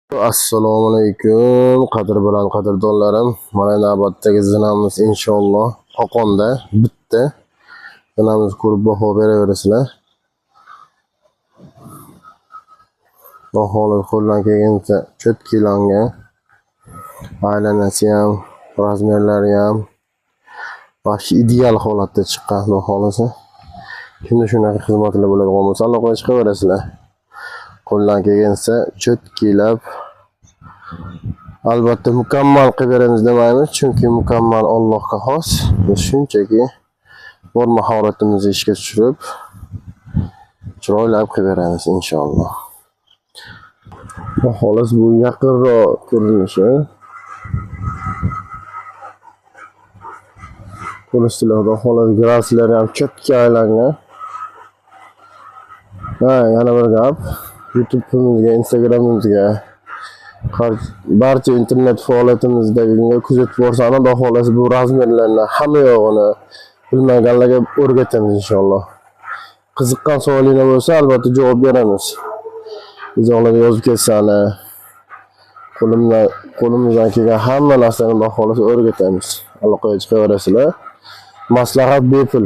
Assalomu alaykum, qadr bilan qadrdonlarim. Mana navbatdagi zinamiz inshaalloh Qo'qonda bitta. Zinamizni ko'rib baho beraverasizlar. Xudo qo'ldan kelgancha cho'tkilangan. Aylanasi ham, razmerlari ham вообще ideal holatda chiqqan, xudo xohlasa. Kimda shunaqa xizmatlar bo'ladigan bo'lsa, aloqaga chiqaverasizlar. Qo'ldan kelgancha cho'tkilab albatta mukammal qilib beramiz demaymiz, chunki mukammal Allohga xos. Biz shunchaki bor mahoratimizni ishga tushirib, chiroylab qilib beramiz inshaalloh. Xolos, bu yaqinroq ko'rinishi. Ko'rishlar, xudo xohlasa graslari ham cho'tka aylangan. Ha, yana bir gap. YouTube'imizga, Instagram'imizga, barcha internet faoliyatimizdagi kuzatib borsanglar, xudo xohlasa bu razmerlarni hamma yog'ini bilmaganlarga o'rgatamiz inshaalloh. Qiziqqan savolinglar bo'lsa, albatta javob beramiz. Izohlarga yozib ketsangiz, qo'limizdan kelgan hamma narsani xudo xohlasa o'rgatamiz. Aloqaga chiqaverasizlar. Maslahat bepul.